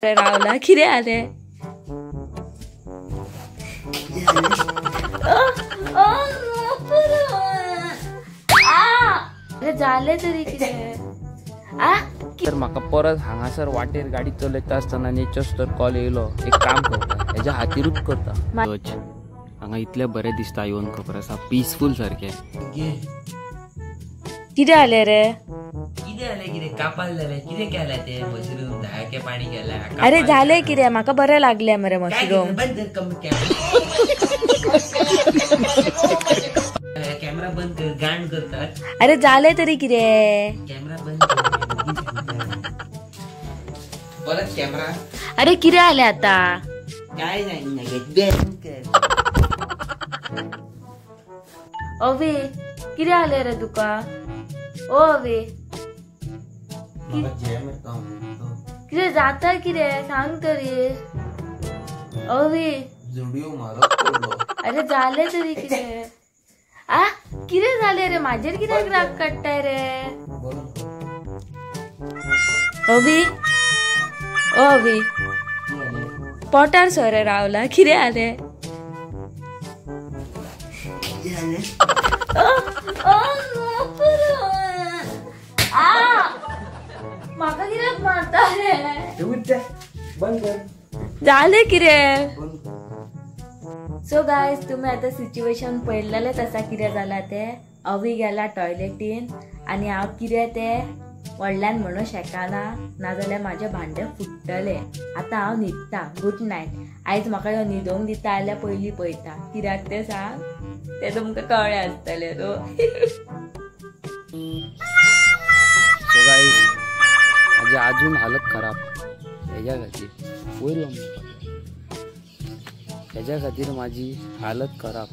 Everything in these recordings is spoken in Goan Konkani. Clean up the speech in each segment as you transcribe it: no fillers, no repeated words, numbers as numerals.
रावला कितें जालें? जालें तरी कितें? तर म्हाका परत हांगासर वाटेर गाडी चलयता आसतना नेचर्स तर कॉल येयलो, एक काम करता हेज्या खातीरूच करता. हांगा इतलें बरें दिसता येवन, खबर आसा, पिसफूल सारकें. कितें जालें रे? कितें जालें? कितें कापाल जालें? कितें केलां तें मशरूम धाके पाणी केलां? अरे जालें कितें? म्हाका बरें लागलें मरे मशरूम. बंद कर कॅमेरा, बंद कर, गांड करतात. अरे जालें तरी कितें? कॅमेरा बंद कर परत कॅमेरा. अरे कितें जालें आतां? काय नाही, बंद कर. अवे कितें जालें रे तुका? ओ अवे कितें जाता? कितें सांग तरी अवे. अरे जालें तरी कितें? आ कितें जालें रे? म्हाजेर कित्याक राग काडटाय रे? अवी, ओ अवी, पोटार सोरे रावला, कितें जालें? म्हाका कित्याक मारता रे? जालें कितें? सो गायज, तुमी आतां सिच्युएशन पळयलेलेंच आसा कितें जालां तें. अवी गेला टॉयलेटीन आनी हांव कितें तें व्हडल्यान म्हणूं शकना, नाजाल्यार म्हाजें भांडे फुट्टलें. आतां हांव न्हिदता. Good night. आयज म्हाका ह्यो न्हिदोवंक दिता जाल्यार पयलीं पळयता कित्याक तें सांग, तें तुमकां कळ्ळें आसतलें न्हू. सो गायज, म्हाजी आजून हालत खराब हेज्या खातीर, वयर यो, हेज्या खातीर म्हाजी हालत खराब.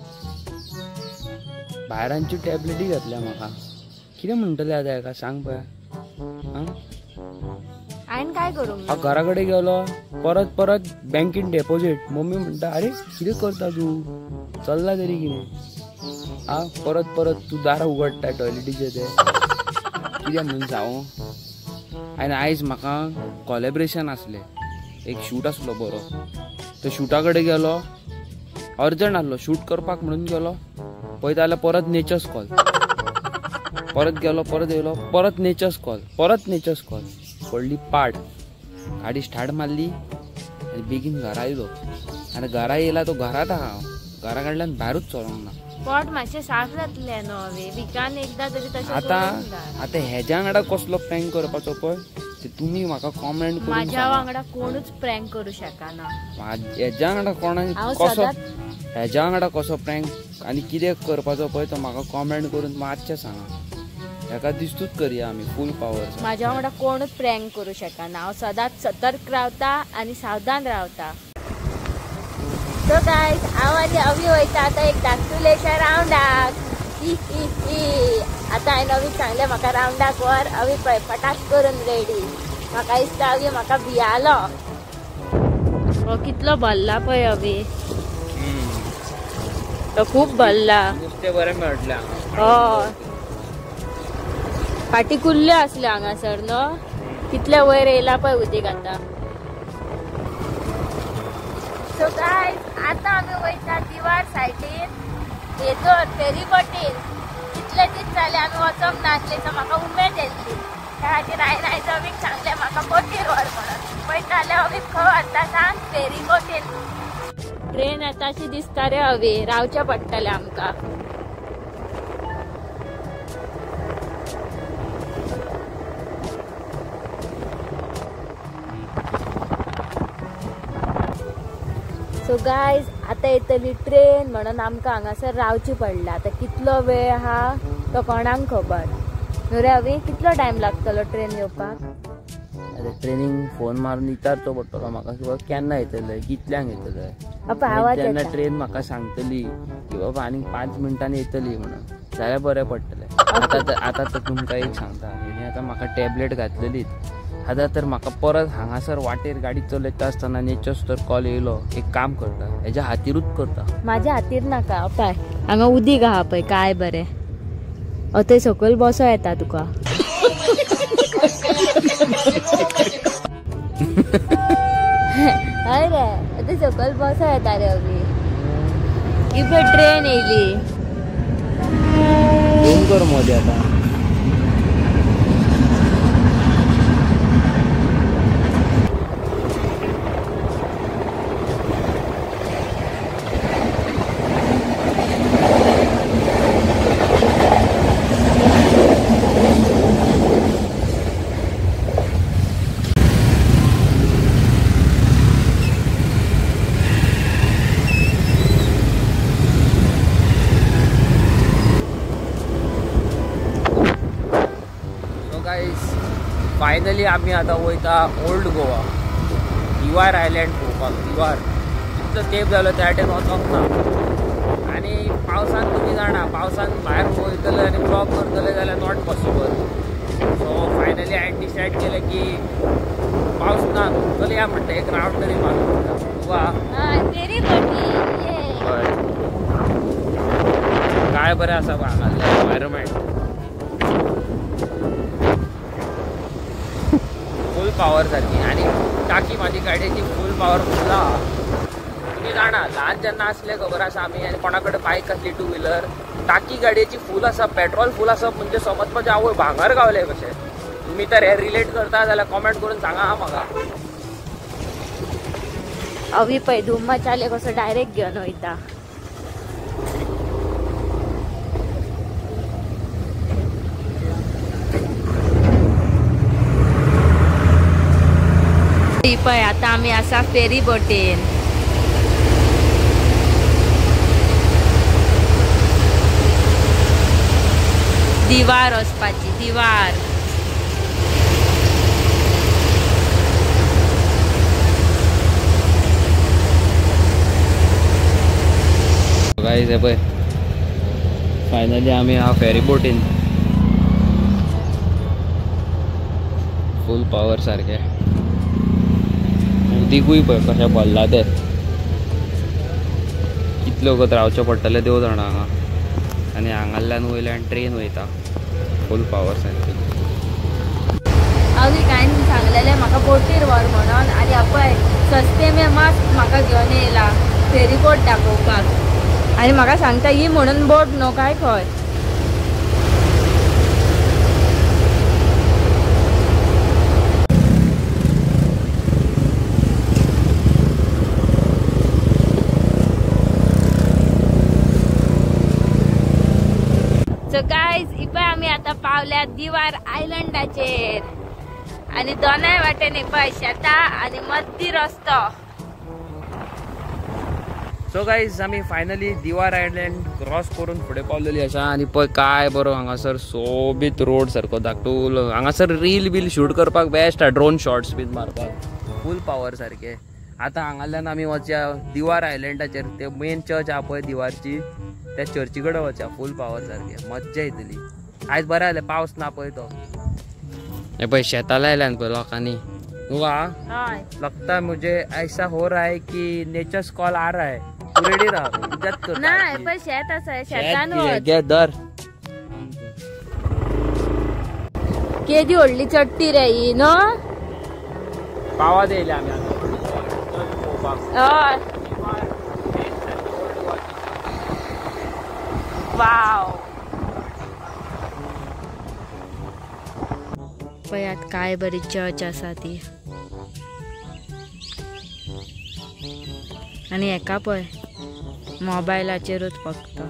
भायरांच्यो टॅबलेटी घातल्या म्हाका. कितें म्हणटलें आतां हेका सांग पळय. हांवें काय करूं? हांव घरा कडेन गेलो, परत परत बँकेन डेपोजीट. मम्मी म्हणटा, अरे कितें करता तूं, चल्ला तरी कितें? आं, परत परत तूं दारां उगडटा टॉयलेटीचें, तें कितें म्हणून सांगू? आनी आयज म्हाका कॉलेब्रेशन आसलें, एक शूट आसलो बरो, तो शूटा कडेन गेलो, अर्जंट आसलो, शूट करपाक म्हणून गेलो. पळयता जाल्यार परत नेचर्स कॉल, परत गेलो, परत येयलो, परत नेचर्स कॉल, परत नेचर्स कॉल. पडली पाड, गाडी स्टार्ट मारली आनी बेगीन घरा येयलो. आनी घरा येयला तो घरांत आहा हांव, घरा कडल्यान भायरूच चलोंक ना. पोट मातशें साफ जातलें न्हू अवे, विकान एकदां तरी तशें. आतां आतां हेज्या वांगडा कसलो प्रँक करपाचो पळय ते तुमी म्हाका कॉमेंट करून. म्हाज्या वांगडा कोणूच प्रँक करूं शकना. हेज्या वांगडा कोणाक कसो, हेज्या वांगडा कसो प्रँक आनी कितें करपाचो पळय तो म्हाका कॉमेंट करून मातशें सांगा. हेका दिस्तूच करया आमी फूल पावर. म्हाज्या वांगडा कोणूच प्रँक करूं शकना. हांव सदांच सतर्क रावता आनी सावधान रावता. सो गायज, हांव आनी अवी वयता आतां एक धाकटुलेशा रावंडाक. आतां हांवें अवीक सांगलें म्हाका रावंडाक व्हर. अवी पळय फटास करून रेडी. म्हाका दिसता अवी म्हाका भियालो. हो कितलो भल्ला पळय अवी, तो खूब भल्ला. नुस्तें बरें मेळटलें. हय, फाटी कुल्ल्यो आसल्यो हांगासर न्हू, कितले वयर येयला पळय उदीक आतां. सो गायज, आतां आमी वयता दिवार सायडीन, हेतोर फेरीबोटीन. कितले दीस जाले आमी वचोंक नासले, सो म्हाका उमेद येयल्ली. त्या खातीर हांवें आयज अवीक सांगलें म्हाका बोटीर व्हर म्हणून. पळयता जाल्यार अवीक खंय व्हरता सांग? फेरीबोटीन. ट्रेन येता अशी दिसता रे अवी, रावचें पडटलें आमकां. सो गायज, आतां येतली ट्रेन म्हणून आमकां हांगासर रावची पडला. आतां कितलो वेळ आहा तो कोणाक खबर न्हू रे अवी? कितलो टायम लागतलो ट्रेन येवपाक? आतां ट्रेनीक फोन मारून विचारचो पडटलो म्हाका की बाबा केन्ना येतले, कितल्यांक येतले. तेन्ना ट्रेन म्हाका सांगतली की बाबा आनीक 5 मिनटांनी येतली म्हणून, जाल्यार बरें पडटलें. आतां आतां तर तुमकां एक सांगता, हेणी आतां म्हाका टॅबलेट घातलेलीच. आतां तर म्हाका परत हांगासर वाटेर गाडी चलयता आसतना नेचर्स तर कॉल येयलो, एक काम करता हेज्या खातीरूच करता. म्हाज्या खातीर नाका. पळय हांगा उदीक आहा पळय, काय बरें. थंय सकयल बसो येता तुका. हय रे, आतां सकयल बसो येता रे अभी. इपय ट्रेन येयली. झूम कर मदीं आतां. फायनली आमी आतां वयता ओल्ड गोवा दिवार आयलँड पळोवपाक. दिवार इतलो तेंप जालो त्या वाटेन वचोंक ना आनी पावसान तुमी जाणा पावसान भायर वयतले आनी ब्लॉग करतले जाल्यार not possible. So finally हांवें डिसायड केलें की पावस ना चलया म्हणटा एक रावंड तरी मारून वा. हय काय बरें आसा हांगासरलें एनवायरमेंट फूल पावर सारकी. आनी टाकी म्हाजी गाडयेची फूल पावर फुल आहा. तुमी जाणा ल्हान जेन्ना आसले खबर आसा आमी आनी कोणा कडेन बायक आसली टू व्हिलर टाकी गाडयेची फूल आसा पेट्रोल फूल आसप म्हणजे समजपाचें आवय भांगर गावलें कशें. तुमी तर हे रिलेट करता जाल्यार कॉमेंट करून सांगा हा म्हाका. अवी पळय धुम्मा चाले कसो डायरेक्ट घेवन वयता. पळय आतां आमी आसा फेरी बोटीन. दिवार वचपाची दिवार. गायज हे पळय फायनली आमी हा फेरी बोटीन फूल पावर सारकें. उदीकूय पळय कशें भरलां तें. कितले वगत रावचें पडटलें देव जाणा हांगा. आनी हांगासरल्यान वयल्यान ट्रेन वयता फूल पावर सारकी. अवी कांय सांगलेलें म्हाका बोटीर व्हर म्हणून आनी पळय सस्ते में मस्त म्हाका घेवन येयला फेरी बोट दाखोवपाक. आनी म्हाका सांगता ही म्हणून बोट न्हू काय खंय. सो गायज इपय आमी आतां पावल्या दिवार आयलंडाचेर आनी दोनाय वाटेन पळय शेतां आनी मद्दी रस्तो. सो गायज आमी फायनली दिवार आयलँड क्रॉस करून फुडें पावलेली आसा. आनी पळय काय बरो हांगासर सोबीत रोड सारको धाकटुलो. हांगासर रील बील शूट करपाक बेस्ट आहा, ड्रोन शॉट्स बीन मारपाक फूल पावर सारके. आतां हांगासरल्यान आमी वचया दिवार आयलंडाचेर. ते मेन चर्च आहा पळय दिवारची त्या चर्ची कडेन वचया फूल पावर सारके मज्जा येतली. आयज बरें जालें पावस ना पळय तो. हे पळय शेतां लायल्यान पळय लोकांनी. वा लगता मुझे ऐसा हो रहा है कि नेचर्स कॉल आ रहा है. तू रेडी राहा उद्याच कर. ना पण शेत आसा शेतान वच. घे दर केदी व्हडली चट्टी रे ही न्हू. पावा येयले आमी आतां. हय वाव पळयात काय बरी चर्च आसा ती. आनी हेका पळय मोबायलाचेरूच फक्त.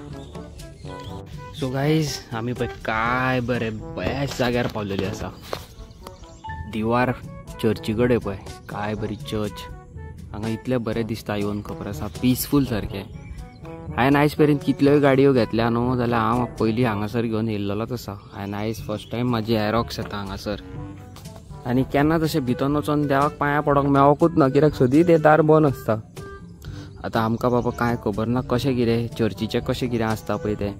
सो गायज आमी पळय काय बरें बेस्ट जाग्यार पावलेली आसा. दिवार चर्ची कडेन पळय काय बरी चर्च. हांगा इतलें बरें दिसता येवन खबर आसा पिसफूल सारकें. हांवें आयज पर्यंत कितल्योय गाडयो घेतल्या न्हू जाल्यार हांव पयलीं हांगासर घेवन येयल्लोच आसा. हांवें आयज फर्स्ट टायम म्हाजी एरोक्स येता हांगासर. आनी केन्ना तशें भितर वचोन देवाक पांयां पडोंक मेळोकूच ना कित्याक सदीं तें दार बंद आसता. आतां आमकां बाबा कांय खबर ना कशें कितें चर्चीचें कशें कितें आसता पळय तें.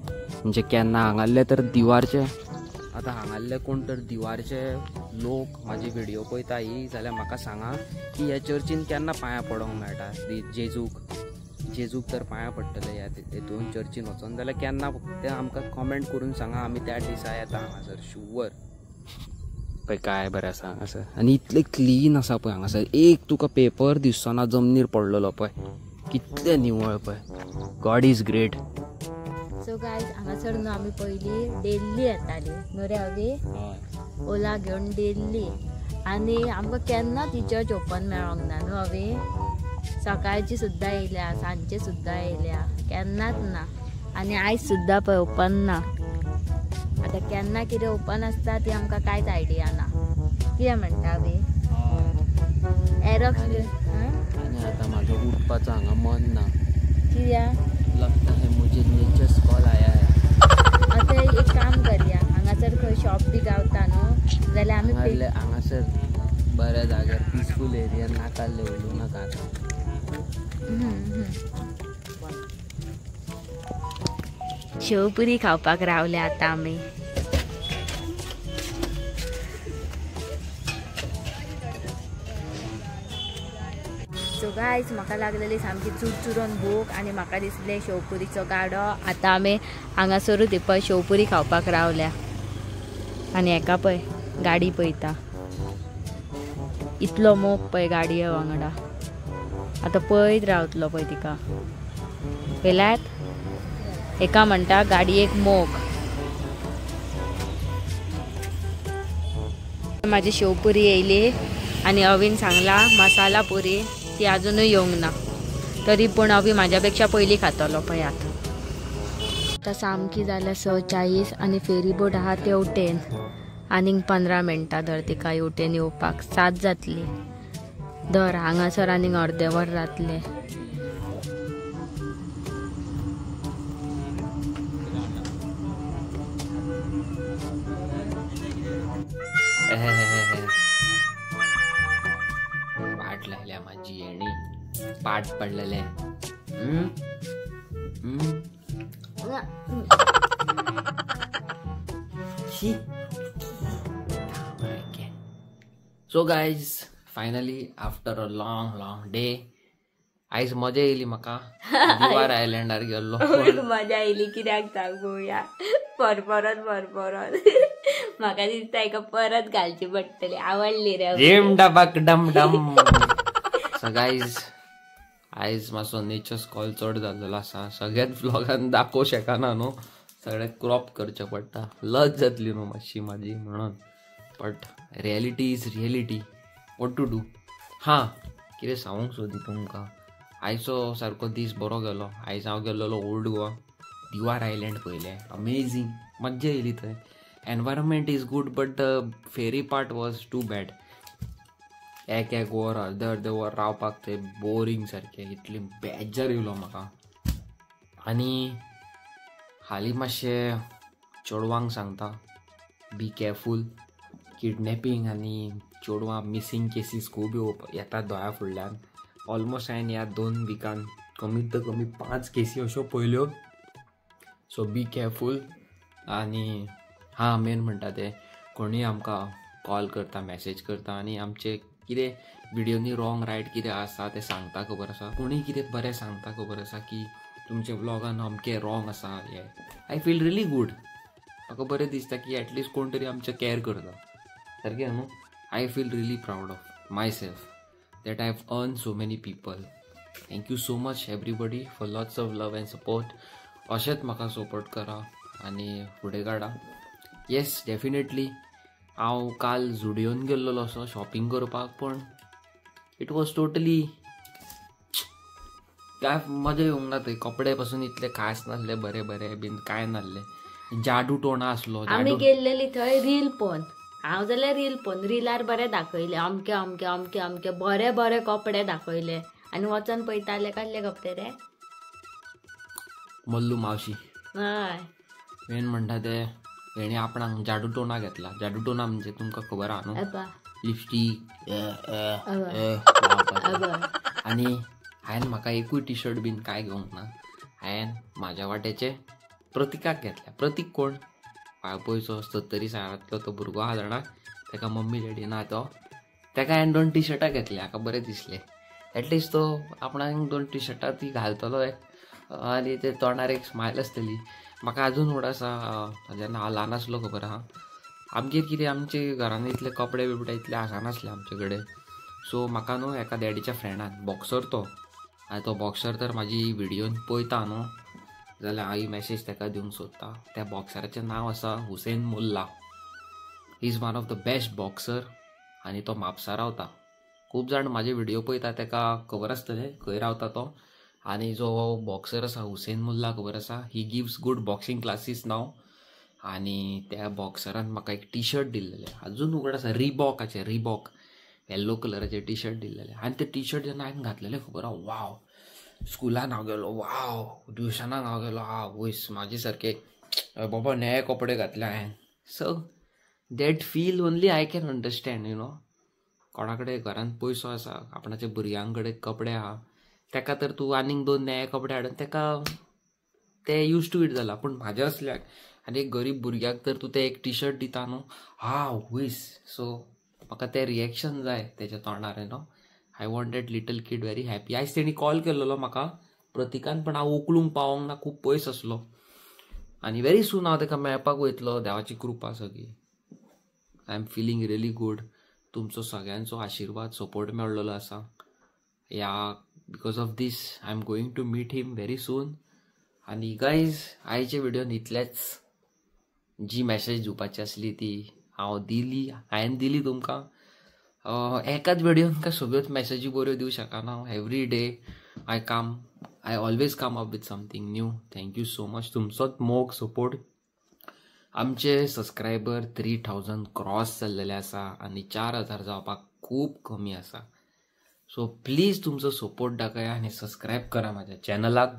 म्हणजे केन्ना हांगासरले तर दिवारचे आतां हांगासरले कोण तर दिवारचे लोक म्हाजी व्हिडियो पळयता ही जाल्यार म्हाका सांगा की ह्या चर्चीन केन्ना पांयां पडोंक मेळटा जेजूक. जेजूक तर पांयां पडटले ह्या हेतून चर्चीन वचोन जाल्यार केन्ना तें आमकां कॉमेंट करून सांगा. आमी त्या दिसा येता हांगासर शुवर. पळय काय बरें आसा हांगासर आनी इतलें क्लीन आसा पळय हांगासर, एक तुका पेपर दिसचो ना जमनीर पडलेलो पळय, कितलें निवळ पळय. God is great. So guys हांगासर न्हू आमी पयलीं डेल्ली येताली न्हू रे अवी, ओला घेवन डेल्ली, आनी आमकां केन्ना ती चर्च ओपन मेळोंक ना न्हू अवी. सकाळची सुद्दां येयल्या, सांजचे सुद्दां येयल्या, केन्नाच ना. आनी आयज सुद्दां पळय ओपन ना. आतां केन्ना कितें ओपन आसता ती आमकां कांयच आयडिया ना. कितें म्हणटा अवी? एरॉक्स आनी आतां म्हाजो उठपाचो हांगा मन ना. कित्याक? लगता है मुझे नेचर्स कॉल आया है. आतां एक काम करया, हांगासर खंय शॉप बी गावता न्हू जाल्यार आमी हांगासर बऱ्या जाग्यार पिसफूल एरिया नाका उलोवं नाका. शेवपुरी खावपाक रावले आतां आमी. सो गायज म्हाका लागलेली सामकी चुरचुरोन भूक आनी म्हाका दिसलें शेवपुरीचो गाडो. आतां आमी हांगासरूच पळय शेवपुरी खावपाक रावल्या आनी हेका पळय गाडी पळयता, इतलो मोग पळय गाडये वांगडा. आतां पळयत रावतलो पळय तिका. पळयल्यात एका म्हणटा गाडयेक मोग. माझी शेवपुरी येयली आनी अवीन सांगला मसाला पुरी, ती अजूनय येवंक ना, तरी पूण अवी म्हाज्या पेक्षा पयलीं खातलो पळयात. आतां सामकी जाल्या 6:40 आनी फेरीबोट आहा तेवटेन, आनीक 15 मिनटां धर तिका हेवटेन येवपाक, 7 जातली धर. हांगासर आनीक अर्दें वर जातलें. वाट लागल्या माझी येणी, पाट पडलेले. So guys finally after a long long day आयज मजा येयली म्हाका. दिवार आयलंडार गेल्लो, मजा येयली कित्याक सांगूया, परपरत परपरत म्हाका दिसता एका परत घालची पडटली. आवडली रे जिम डबक डम डम. सो गायज आयज मातसो नेचर्स कॉल चड जाल्लो आसा, सगळ्यात व्लॉगान दाखोवंक शकना न्हू, सगळें क्रॉप करचें पडटा, लज जातली न्हू मातशी म्हाजी म्हणून. But reality is reality, what to do. हां कितें सांगूंक सोदी तुमकां, आयचो सारको दीस बरो गेलो. आयज हांव गेल्लो ओल्ड गोवा, दिवार आयलंड पळयलें, अमेझींग, मज्जा येयली थंय. Environment is good but the ferry part was too bad. एक एक वर अर्दे अर्दे वर रावपाक थंय बोरींग सारकें, इतलें बेजार येयलो म्हाका. आनी हालीं मातशें चेडवांक सांगता, बी केअरफूल, किडनॅपिंग आनी चेडवां मिसींग केसीस खूब येतात दोळ्या फुडल्यान. ऑलमोस्ट हांवें ह्या 2 विकान कमीत कमी 5 केसी अश्यो पळयल्यो. सो बी केअरफूल. आनी हां मेन म्हणटा तें, कोणूय आमकां कॉल करता, मॅसेज करता आनी आमचे कितें विडियोनी रॉंग रायट कितें आसा तें सांगता खबर आसा, कोणूय कितें बरें सांगता खबर आसा की तुमच्या व्लॉगान अमकें रॉंग आसा हें. I feel really good, म्हाका बरें दिसता की एटलिस्ट कोण तरी आमचें कॅर करता सारकें न्हू. I feel really proud of myself that I have earn so many people. Thank you so much everybody for lots of love and support. अशेंच म्हाका सपोर्ट करा आनी फुडें काडा. येस डेफिनेटली हांव काल जुडियोन गेल्लो असो शॉपिंग करपाक, पण it was totally काय मजा येवंक ना थंय. कपडे पासून इतले खास नासले, बरे बरे बीन कांय नासले, जादू टोणा आसलो. आमी गेल्लेली थंय रील पळोवन, हांव जाल्यार रील पळोवन रिलार बरें दाखयले, अमके अमके अमके अमके बरे बरे कपडे दाखयले आनी वचोन पळयताले कसले कपडे रे, मल्लू मावशी. हय मेन म्हणटा ते हेणे आपणाक जादू टोणा घेतला. जादू टोणा म्हणजे तुमकां खबर आहा न्हू, लिपस्टीक. आनी हांवें म्हाका एकूय टी शर्ट बीन कांय घेवंक ना, हांवें म्हाज्या वाट्याचे प्रतिकाक घेतल्या. प्रतीक कोण? वाळपयचो 70 सालांतलो तो भुरगो आहा जाणा, ताका मम्मी डॅडी ना तो, ताका हांवें 2 टी शर्टां घेतल्या. म्हाका बरें दिसलें, एटलिस्ट तो आपणाक 2 टी शर्टां ती घालतलो आनी ते तोंडार एक स्मायल आसतली. म्हाका अजून व्हड आसा, जेन्ना हांव ल्हान आसलो खबर आहा, आमगेर कितें आमचे घरान इतले कपडे बिपडे इतले आसनासले आमचे कडेन. सो म्हाका न्हू एका डॅडीच्या फ्रेंडान, बॉक्सर तो, आनी तो बॉक्सर तर म्हाजी व्हिडियोन पळयता न्हू जाल्यार हांव ही मॅसेज ताका दिवंक सोदता. त्या बॉक्सराचें नांव आसा Hussain Mulla. He is one of the best boxer आनी तो म्हापसा रावता. खूब जाण म्हाजे व्हिडियो पळयता ताका खबर आसतलें खंय रावता तो. आनी जो बॉक्सर आसा हुसेन मुल्ला खबर आसा, he gives good boxing classes now. आनी त्या बॉक्सरान म्हाका एक टी शर्ट दिल्लेलें, अजून उगड आसा, रिबॉकाचें, रिबॉक येल्लो कलराचें टी शर्ट दिल्लेलें. आनी तें टी शर्ट जेन्ना हांवें घातलेलें खबर आसा, वाव, स्कुलान हांव गेलो, वाव, ट्युशनाक हांव गेलो, हांव वयस म्हाजे सारके बाबा नवे कपडे घातले हांवें. So that feel only I can understand, you know. कोणा कडेन घरान पयसो आसा, आपणाच्या भुरग्यां कडेन कपडे आहा, ताका तर तूं आनीक दोन नवे कपडे हाडून ताका ते यूज टू it जाला. पूण म्हाज्या असल्याक आनी एक गरीब भुरग्याक तर तूं तें एक टी शर्ट दिता न्हू, हा वयस. सो म्हाका तें रिएक्शन जाय तेच्या तोंडार, you know. I want that little kid very happy. आयज तेणी कॉल केल्लो म्हाका प्रतिकान, पण हांव उखलूंक पावोंक ना, खूब पयस आसलो. आनी व्हेरी सून हांव ताका मेळपाक वयतलो, देवाची कृपा सगळी. I am feeling really good. तुमचो सगळ्यांचो आशिर्वाद, सपोर्ट मेळ्ळलो आसा. या because of this I am going to meet him very soon. आनी गायज, आयच्या व्हिडियोन इतलेंच. जी मॅसेज दिवपाची आसली ती हांव दिली, हांवें दिली तुमकां. एकाच व्हिडियोन काय सगळ्योच मॅसेजी बऱ्यो दिवं शकना. Every day I come, I always come up with something new. Thank you so much. तुमचोच मोग, सपोर्ट. आमचे सबस्क्रायबर 3000 क्रॉस जाल्लेले आसा आनी 4000 जावपाक खूब कमी आसा. सो प्लीज तुमचो सपोर्ट दाखया आनी सबस्क्रायब करा म्हाज्या चॅनलाक,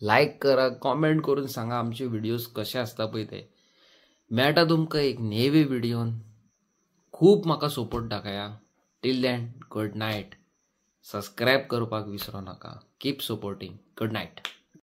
लायक करा, कॉमेंट करून सांगा आमचे व्हिडियोज कशे आसता पळय ते. मेळटा तुमकां एक नेवे व्हिडियोन. खूब म्हाका support दाखया. Till then, good night. Subscribe करपाक विसरो नाका. Keep supporting. Good night.